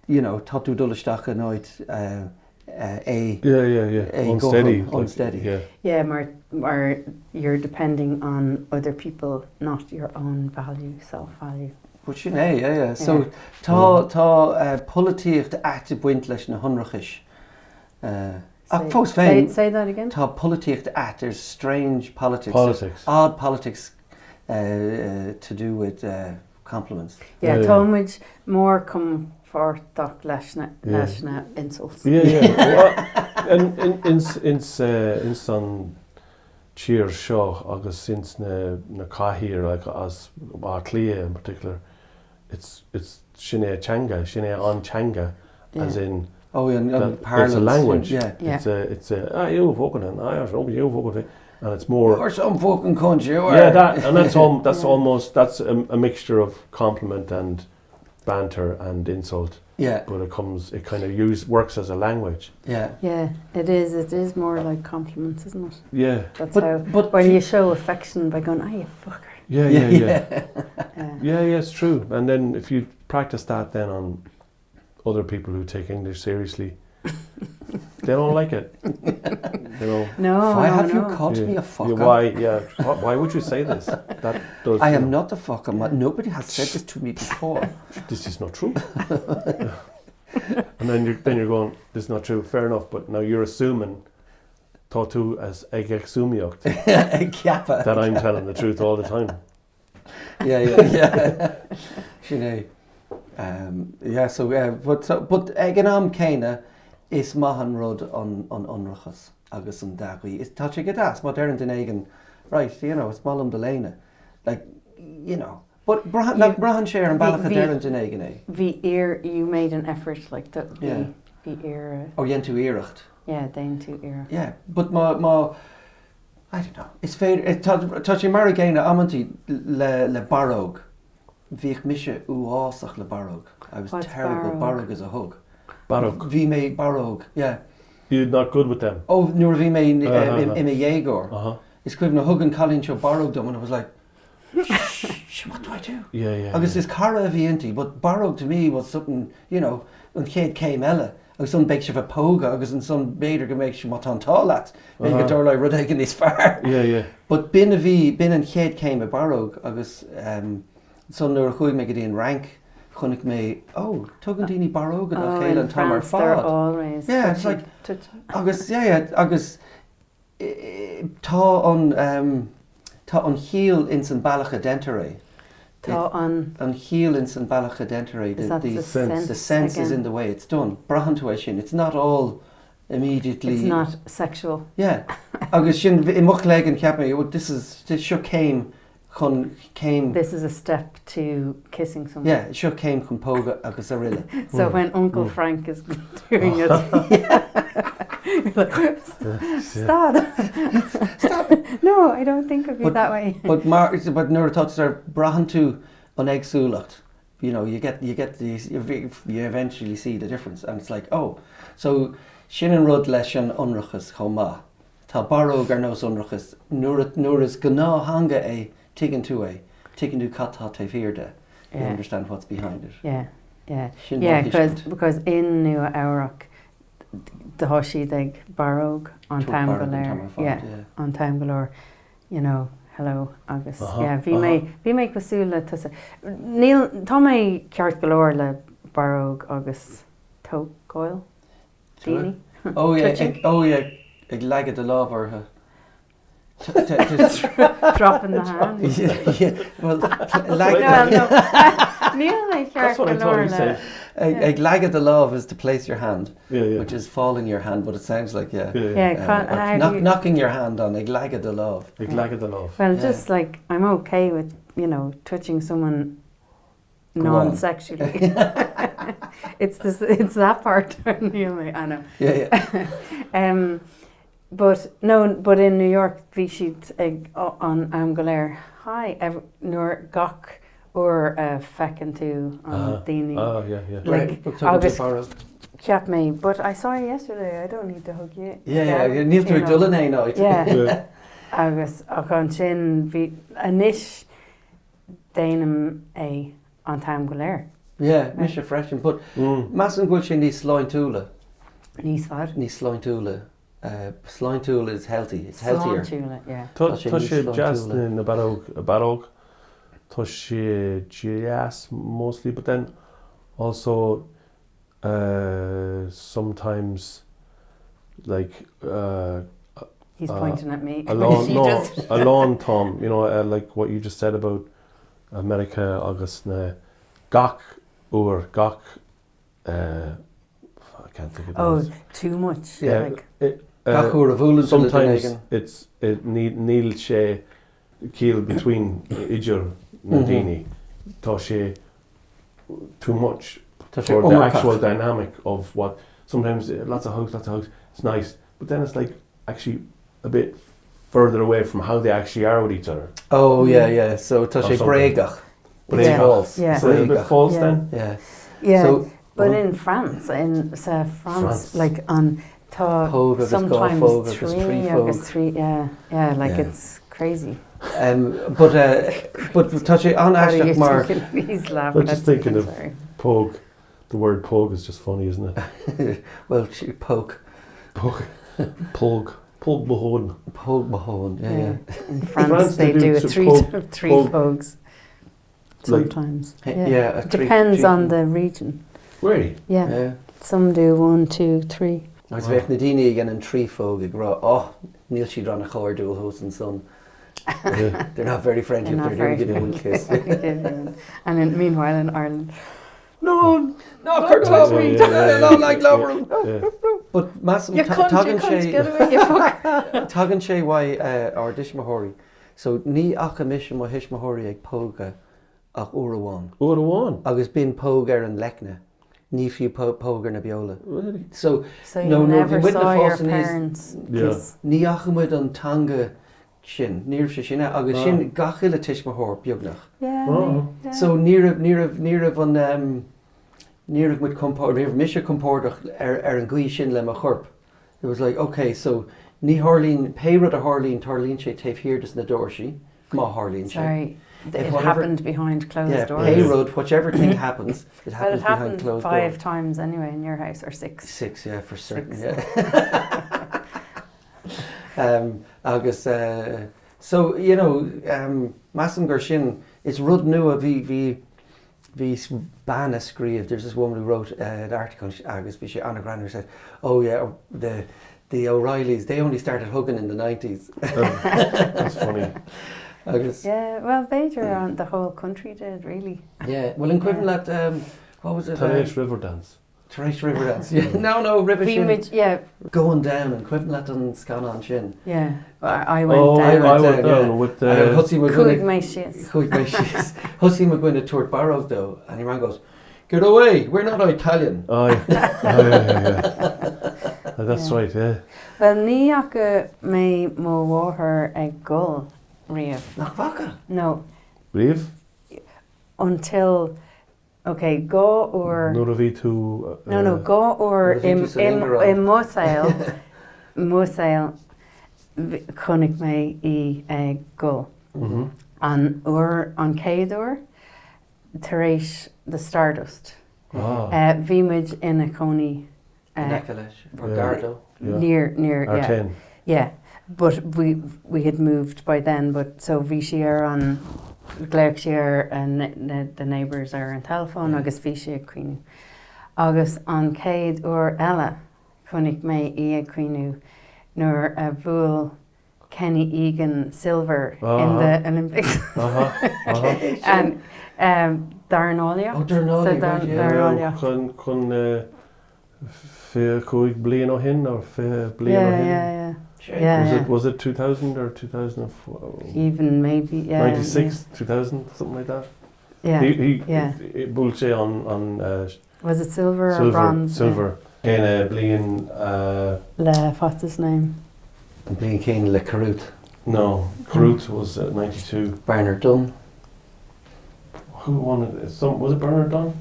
you know, tá tú dul isteach in áit uh, uh, é, Yeah, yeah, yeah. é Unsteady. gothrom, like, unsteady. Yeah. Yeah, mar, mar you're depending on other people, not your own value, self-value. But sin é, yeah, yeah. So Yeah. tá, tá uh, polaitíocht ait ag baint leis na hionracais. Uh, ach Say- fós Say, féin, say that again. tá polaitíocht ait, there's strange politics. Politics. Odd politics uh, uh, to do with uh, compliments. Yeah, Yeah, tá yeah. muid mór compordach leis na, Yeah. leis na insults. Yeah, yeah. Well, and in, ins, ins, uh, ins an tír seo agus ins na, na cathair like, as Áth Cliath in particular, it's, it's sin é teanga, sin é an teanga, as Yeah. in Oh, and, that and it's a parlance. language. Yeah. Yeah. It's a, it's a, ah, you fucking, and ah, oh, you fucking, and it's more, Or some fucking cunt you are. yeah, that, and that's all, that's Yeah. almost, that's a, a mixture of compliment and banter and insult, Yeah, but it comes, it kind of use, works as a language. yeah. Yeah, it is. It is more like compliments, isn't it? Yeah, That's But, how but when you show affection by going, "Ah, you fucker." yeah, yeah, yeah. Yeah. Yeah, yeah, it's true. And then if you practice that then on other people who take English seriously, they don't like it. You know, No, Why no, have no. you called Yeah. me a yeah, fucker? why? Yeah, why why would you say this? That does. I am not a fucker. My- Nobody has said this to me before. This is not true. and then you're then you're going, this is not true. Fair enough, but now you're assuming, tá tú as ag exumiacht Ceapadh. that I'm telling the truth all the time. Yeah, yeah, yeah. Sin é. Um, yeah, so, uh, but, so, but ag an am céanna, is maith an rud an, an ionracas agus an dea-ghuí. Is tá sé go deas, má deireann duine éigin, right, you know, is maith liom do léine. Like, you know. But braitheann You- braitheann sé ar an bealach a Bhí- deireann duine éigin é. Bhí iar you made an effort like that. Bhí Yeah. bhí iar Ó dhein tú iarracht. yeah, dhein tú iarracht. Yeah, but má, má, I don't know, is féidir, eh, tá, tá sé mar an gcéanna amantaí le, le barróg. Bhíodh mise uafásach le barróg. I was What's terrible. barróg? Barróg is a hug. Barróg. Bhí mé barróg, yeah. You're not good with them. Ó, nuair a bhí mé i Uh-huh. i mo dhéagóir. Uh-huh. Is cuimhin thug an cailín seo barróg dom and I was like, shh, what do I do? Yeah, yeah. Agus yeah. is cara a bhí inti, but barróg to me was something, you know, an chéad céim eile. Agus ansan beidh sibh ag pógadh agus ansan b'fhéidir go mbeidh sibh má tá an t-ádh leat, b'fhéidir go Uh-huh. dtarlóidh rud éigin níos fearr. Yeah, yeah. But b'in a bhí, b'in an chéad céim i barróg agus um, ansan nuair a chuaigh mé go dtí an Fhrainc, chonaic mé, oh, tugann daoine barróga dá Oh, chéile in an t-am ar France they're fad. always Yeah, it's touchy, like- touchy. Agus, yeah, yeah, agus tá an, um, tá an chiall ins an bealach a deintear é. Tá an. An chiall ins an bealach a deintear é, Is that the sense the sense is again? in the way it's done. Braitheann tú é sin. It's not all immediately. It's not sexual. Yeah. Agus sin, i mo chloigeann cheap mé, oh, this is, this, seo céim chun, céim. This is a step to kissing someone. Yeah, seo céim chun pógadh agus araile. So when Uncle Frank is doing it, you're like, stop! Stop it! No, I don't think of you But- that way. But mar, but nuair atá tú ar, braitheann tú an éagsúlacht. You know, you get, you get the, you eventually see the difference and it's like, oh. So, sin an rud leis an ionracas chomh maith. Tá barróg ar nós ionracas, nuair a, nuair is gnáth-theanga é, tuigeann tú é, tuigeann tú cad tá taobh thiar de, you Yeah. understand what's behind it. Yeah, yeah. Sin mo Yeah, because, thuiscint. because in Nua Eabhrac, tá siad ag barróg an Tabhairt t-am go barróg an t-am léir. ar fad, Yeah, yeah. an t-am go leor, you know, hello agus Aha, yeah, bhí aha. mé, bhí mé cosúil le tusa. Níl, tá mé ceart go leor le barróg agus tógáil daoine. Oh yeah, Touching. ag, oh yeah, ag leagadh do lámh orthu. Dropping the hand. Yeah, well, No, lag, no. Níl mé ceart That's what go I thought leor you le. said. ag, ag leagadh do lámh is to place your hand, Yeah, yeah. which is falling your hand, but it sounds like, yeah. Yeah, yeah. Yeah, or how do knock, you- knocking your hand on, ag leagadh do lámh. Ag leagadh do lámh. Well, Yeah. just like I'm okay with, you know, touching someone Go on. non-sexually. It's this, it's that part. Níl mé, I know. Yeah, yeah. But no, but in New York bhí siad ag an am go léir, hi, nuair gach uair a feiceann tú an daoine. Ah, yeah, yeah. Like, Right, agus agus cheap mé, but I saw you yesterday, I don't need to hug you. Yeah, yeah, níl tú ag dul in aon áit. Yeah. Yeah. Agus ach ansin bhí, anois déanaim é an t-am go léir. Yeah, mise freisin, but measaim go bhfuil sé níos sláintiúla. Níos what? Níos sláintiúla. Sláintiúil is healthy, it's healthier. Sláintiúla, yeah. Tá Tá sé tá níos sé deas sláintiúla. na barróg, barróg, tá sé deas mostly, but then also sometimes like He's pointing at me. a lán, She no, just a lán t-am, you know, like what you just said about America agus na gach uair, gach I can't think of the Oh, words. too much. Yeah, Like, it, Gach uair a bhuaileann tú le duine Sometimes éigin. it's, it, ní, níl sé ciall between, idir na daoine. Tá sé too much Tá sé for the iomarcach. actual dynamic of what, sometimes lots of hugs, lots of hugs, it's nice, but then it's like actually a bit further away from how they actually are with each other. Oh yeah, yeah, so tá Or sé something. bréagach. Bréagach. False. Yeah. It's a little bit Bréagach. false Yeah. then. Yeah. yeah. So, but in France, in sa France, France. like an tá Póg agus dhá sometimes phóg agus trí trí phóg. agus trí, yeah, yeah, like Yeah. it's crazy. But but tá sé an-aisteach mar. He's laughing I'm just at me, thinking of sorry. Póg. The word póg is just funny, isn't it? Well, poke. Póg. Póg. Póg mo thóin. Póg mo thóin, yeah, yeah. In France, France, they they do do to three poke, three poke. pogs Like- sometimes. Yeah, Yeah. a three, Depends three on the region. Really? Yeah. Yeah. Some do one, two, three. Agus bheadh na daoine ag an trí phóg ag rá, oh, níl siad an-chairdiúil thuas ansan. Yeah. They're not very friendly They're if not they're very only giving one kiss. friendly. And in, meanwhile in Ireland, No, no, Kurt Yeah, yeah, yeah, no, like yeah, Laura. yeah. But measaim you cunt, you tagann cunt, sé get away, you fuck. tagann sé uaidh ár dtuismitheoirí. So ní fhaca mise mo thuismitheoirí ag pógadh ach uair amháin. Uair amháin? Agus b'in póg ar an leicne, ní fiú póg ar na beola. Really? So, So you no, nuair a bhí never muidne saw your fás aníos, parents Yeah. kiss. ní fhaca muid an teanga sin, ní raibh sé sin ann, agus sin gach uile tuismitheoir, beagnach. Yeah, Oh. yeah. So ní raibh, ní raibh, ní raibh an, um, ní raibh muid compord, ní raibh mise compordach ar, ar an gcaoi sin le mo chorp. It was like, okay, so ní tharlaíonn, pé rud a tharlaíonn, tarlaíonn sé taobh thiar des na doirsí, má tharlaíonn sé. Sorry, If it whatever, happened behind closed yeah, doors. pé rud, whichever thing happens, it Well, happens it behind happened closed five doors. times anyway in your house, or six. Six, yeah, for certain, Six. yeah. um, agus, uh, so, you know, um, measaim gur sin, is rud nua, bhí, bhí, Bhí bean a scríobh, there's this woman who wrote an article agus bhí sé an-ghreannmhar, said, oh yeah, the, the O'Reillys, they only started hugging in the nineties. That's funny. Agus. Yeah, well b'fhéidir an the whole country did really. Yeah, well an cuimhin leat um, what was it? Tar éis Riverdance. Tar éis Riverdance, yeah. No, no, roimhe Bhí sin. muid, yeah. Going Down, an cuimhin leat an scannán sin? Yeah, I went Oh, down. I went yeah. down with the... Thosaigh mo Chuaigh dhuine mé síos. Chuaigh mé síos. Thosaigh mo dhuine ag tabhairt barróg dó and he rang goes, Get away, we're not Italian. Aye, aye, aye, aye. That's Yeah. right, yeah. Well, ní fhaca mé mo mháthair ag gol riamh. Nach bhfaca? No, Riamh? until, ok, dhá uair, Nuair a bhí tú... no, no, dhá uair Nuair a bhí tú san i Ingearáin. mo shaol, mo saol, chonaic mé í ag gol. An uair, an chéad uair, tar éis the Stardust. Bhí muid ina cónaí In aice leis, or gar dó. near, near, yeah. R10. Yeah, but we, we had moved by then, but so bhí sí ar an, ghlaoigh sí ar na, the neighbours ar an teileafón agus bhí sí ag caoineadh. Agus an chéad uair eile chonaic mé í ag caoineadh nuair a bhuail Kenny Egan silver in the Olympics. And um, dornálaíocht. Oh, dornálaíocht, right, yeah. Dornálaíocht. Chun, chun 25 bliain ó shin or 20 bliain ó Yeah, shin. yeah, yeah. Yeah, Was yeah. it was it 2000 or 2004? Even maybe, yeah. 96, 2000, something like that. Yeah. He, he, yeah. Bhuail sé an, an uh, Was it silver or silver, bronze? silver. Cén bliain, uh, Le what's his name? An bliain céanna le Carruth. no, Carruth was uh, 92. Bernard Dunne. Who won it? Some, was it Bernard Dunne?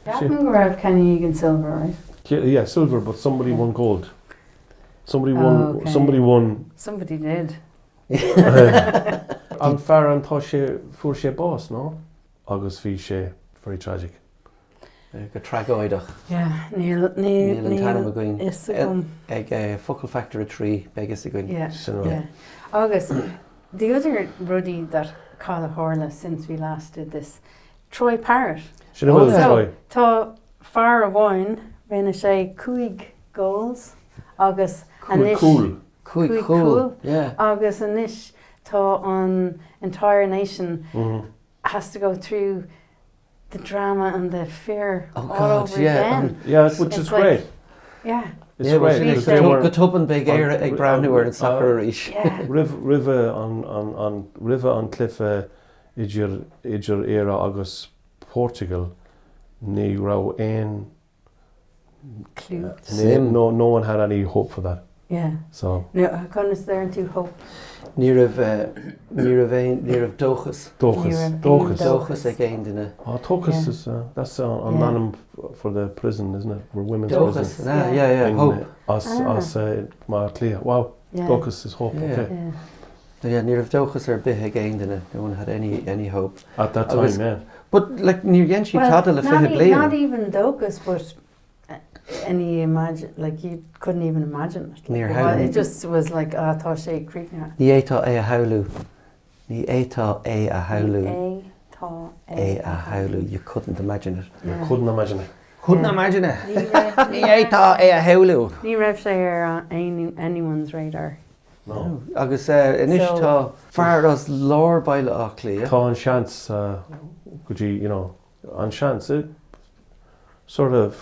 Ceapaim go raibh Kenny Egan silver, right? Yeah, yeah, silver, but somebody won gold. Somebody won. Oh, okay. Somebody won. Somebody did. An fear an tá sé fuair sé bás, no? Agus bhí sé very tragic. Go tragóideach. Yeah, níl, níl, Níl an t-ainm níl againn. fhios agam. Ag Focal Factor 3, beidh fhios againn. Yeah, Sin rud. yeah. Agus the other rudaí that cad a tharla since we last did this, Troy Parrott. Sin a bhfuil So, Troy. Tá fear amháin, rinne sé cúig goals agus Cúig anois cúl. Cúig Cúig chúl. chúl. Yeah. Agus anois tá an entire nation Mhm. has to go through the drama and the fear Oh all God, over yeah, again. Yeah, which It's is like- great. Yeah, It's Yeah, well, great. sin é, because go they tu- were- go tobann beidh Éire ag breathnú ar an Uh, sacar arís. yeah. Roimh roimhe an an an roimhe an cluiche idir idir Éire agus Portugal ní raibh aon Clue. ní, Suim. no no one had any hope for that. Yeah. So No, conas deireann tú hope? Ní raibh ní raibh aon ní raibh dóchas. dóchas Ní raibh aon dóchas. Dóchas ag aon duine. Oh, dóchas Yeah. is uh, that's uh, an Yeah. ainm for the prison, isn't it? For women's Dóchas. prison. Ah, yeah, yeah, In, hope. uh, As Ah. as uh, Baile Átha Cliath. Wow. Yeah. Dóchas is hope. Yeah. Okay. Yeah. Yeah, ní raibh dóchas ar bith ag aon duine. No one had any any hope. At that time, Agus- yeah. But like níor dhein siad Well, tada le not, 20 e- bliain. not even dóchas, but uh, any imagine like you couldn't even imagine it. Níor Like, shamhlaigh. well, it just was like ah tá sé críochnaithe. Ní fhéadfá é a shamhlú. Ní fhéadfá é a shamhlú. Ní fhéadfá É a shamhlú. You couldn't imagine it. Yeah. Couldn't imagine it. Couldn't Yeah. imagine it. Ní raibh- Ní fhéadfá é a shamhlú. Ní raibh sé ar uh, any, anyone's radar. No. Agus eh, anois So- tá fear as lár Baile Átha Cliath. Tá an seans uh, go dtí, you know, an seans eh, sort of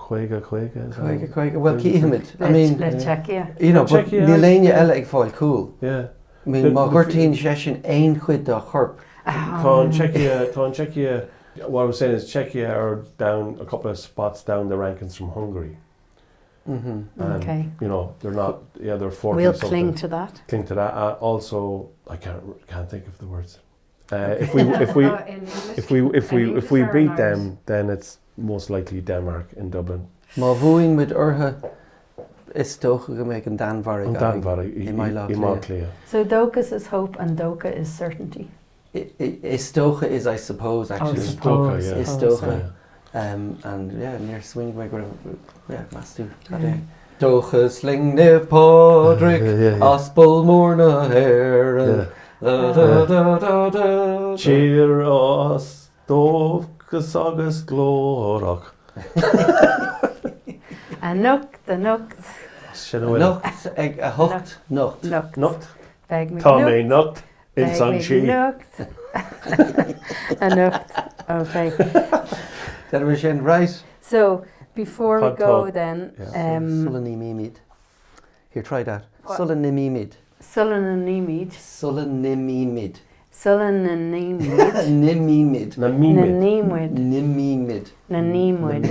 50 50 is that? 50 50 Well, cífimid. I Le, mean, le Czechia. you know, but Czechia, níl éinne eile ag fáil cúl. Yeah. I mean, má ghortaíonn seisean aon chuid dá chorp. Tá an Czechia, tá an Czechia, what I was saying is Czechia are down a couple of spots down the rankings from Hungary. Mhm. And, Okay. You know, they're not, yeah, they're 40 We'll something. cling to that. Cling to that. Uh, also, I can't can't think of the words. Uh, if we if we Oh, in English. if we if In we English if we or in beat Irish? them, then it's most likely Denmark in Dublin. Má bhuann muid orthu, is dócha go mbeidh an Danmhairg An againn. Danmhairg i i mBaile Átha i mBaile Cliath. Átha Cliath. So dóchas is hope and dócha is certainty. I- I- Is dócha is I suppose Oh, actually. Is suppose, dócha, yeah. Is suppose, dócha. yeah. Um, and yeah, níor smaoinigh mé go raibh, yeah, meas tú, cad Yeah. é. Dóchas linn Naomh Pádraig, Yeah, yeah, yeah. Aspal mór na hÉireann. Yeah. Da, da, da, da, da, da. Tír as dóchas agus glórach. Anocht, anocht, Sin a bhfuil. Anocht ag a hocht, nocht. nocht. Nocht. Beidh mé Tá mé nocht. Ins an sí. Anocht. Anocht. Okay. Déanfaidh sin, right. So, before we Cad go tá- then, Yeah. um, Sula n-imímid. Here, try that. Sula n-imímid. Sula n-imímid. Sula n-imímid. Sula n-imímid. N-imímid. Na mímid. Na n-imímid. N-imímid. Na n-imímid.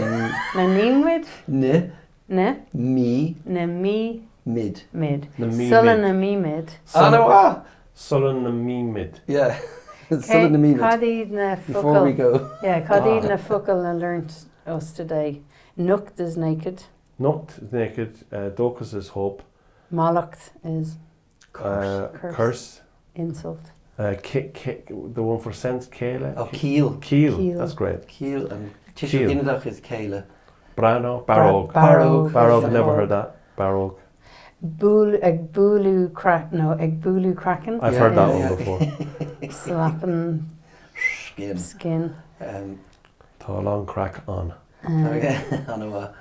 Na n-imímid? N. Na. Mí. Na mí. Mid. Mid. Na mí Sula mid. na mímid. An-mhaith! Sula na mímid. Yeah. Sula na mímid. Cad iad na Before we focail? go. Yeah, cad iad na focail a learnt us today? Nocht is naked. Nocht is naked, dóchas is hope. Mallacht is Curse. Curse. Insult. The one for sense, céile? Oh, ciall. Ciall, that's great. Ciall and tuiseal ginideach is céille. Brano, barróg. Barróg. Barróg, never heard that. Barróg. Buail, ag bualadh craic, no, ag bualadh craiceann. I've heard that one before. Slapping Skin. skin. Tá a lán craic ann. An-mhaith.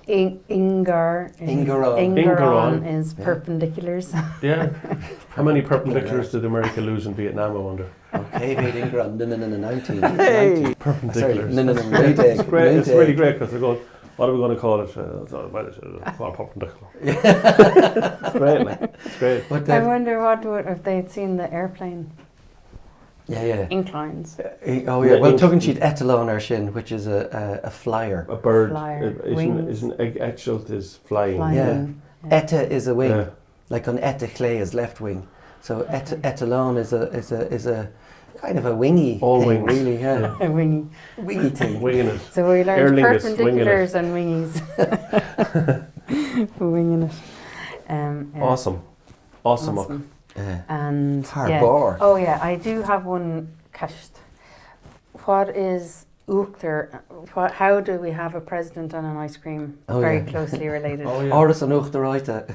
Ingear. Ingearán. Ingearán is perpendiculars. Yeah. How many perpendiculars did America lose in Vietnam, I wonder? Okay, bhí ingearán, no, no, no, no, 19. Hey! Perpendiculars. No, no, no, 19. It's great, it's really great because they're going, what are we going to call it? Well, it's a perpendicular. It's great, like, it's great. But I wonder what would, if they'd seen the airplane. Yeah, yeah. Inclines. Oh yeah, well tugann siad eitleán air sin, which is a, a, a flyer. A bird. Flyer. Isn't, Wings. isn't eitilt is flying. Flying. Yeah. Eite is a wing. Yeah. Like an eite chlé is left wing. So et, eitleán is a is a is a kind of a wingy All thing, wings. really, yeah. A wingy. Wingy thing. Winging it. So we Aer learned Lingus, winging it. perpendiculars and wingies. Winging it. Um, yeah. Awesome. Awesome. Awesome. Yeah. And Thar yeah. barr. Oh yeah, I do have one ceist. What is uachtar? What, how do we have a president and an ice cream Oh, very yeah. closely related? Oh yeah. Áras an Uachtar Reoite.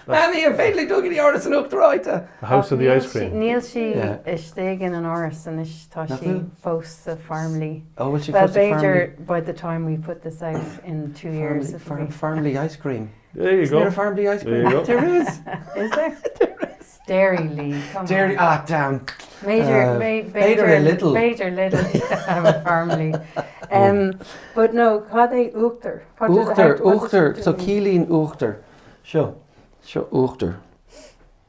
Mamaí, ar féidir linn dul go dtí Áras an Uachtar Reoite? The house of the Níl ice sí- cream. Níl sí Yeah. istigh in an áras anois tá Nach sí bhfuil? fós sa Farmleigh. Oh, bhfuil sí Well, fós sa Farmleigh? b'fhéidir by the time we put this out in two years, Farmleigh, it'll Farm, be. Farmleigh ice cream. There you Isn't there go. a Farmleigh ice There cream? you go. There is. Is there? there is. Dairylea, come Dairy, on. ah, damn. Major, Uh, ma- B'fhéidir Major, a little. Major little have a Farmleigh. Um, but no, cad é uachtar? What does- Uachtar, how- what does uachtar, so mean? ciallaíonn uachtar. Seo, seo uachtar.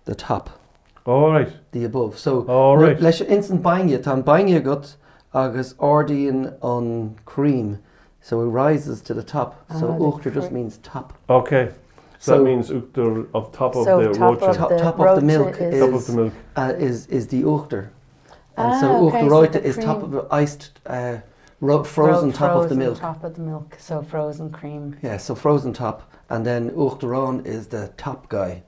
The top, All right. the above. So, All right. leis ins an bainne, tá an bainne agat agus ardaíonn an cream. So it rises to the top. So Ah, the uachtar just cre- means top. Okay. So, So- that means uachtar of top of So the top rocha. of Top, the top of the rocha milk is- top of is, the milk. uh, is, is the uachtar. And Ah, so okay, uachtar so reoite the is top cream. of the iced, uh, ro- frozen top of the frozen milk. Top of the milk, so frozen cream. Yeah, so frozen top. And then uachtarán is the top guy.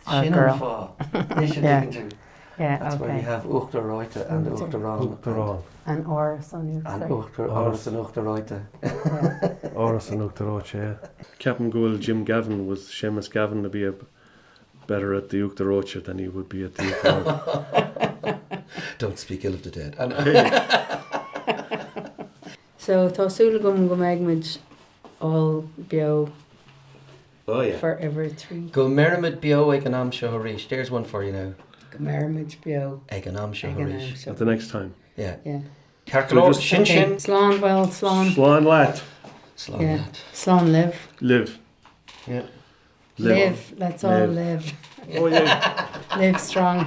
Or Sin girl. an fáth. They should Yeah. dig into. Yeah, That's where okay. you have uachtar reoite and Uachtar. uachtarán. Uachtarán. And áras an And uachtair. uachtar, Áras. áras an uachtar reoite. Yeah. Áras an uachtar reoite, yeah. Ceapaim go bhfuil Jim Gavin was Seamus Gavin to be a better at the uachtar reoite than he would be at the uachtarán. Don't speak ill of the dead. And So tá súil agam go mbeidh muid all beo Oh yeah. for uimhir 3. Go mbeirimid beo ag an am seo arís. There's one for you now. Go mbeirimid beo Ag an am seo ag an am arís. seo. At the next time. Yeah. Yeah. Ceart go leor, just- sin Okay. sin. Slán, well, slán. Slán leat. Slán Yeah. leat. Slán libh. Live. Yeah. Live. Let's all Live. live. Oh yeah. Live strong.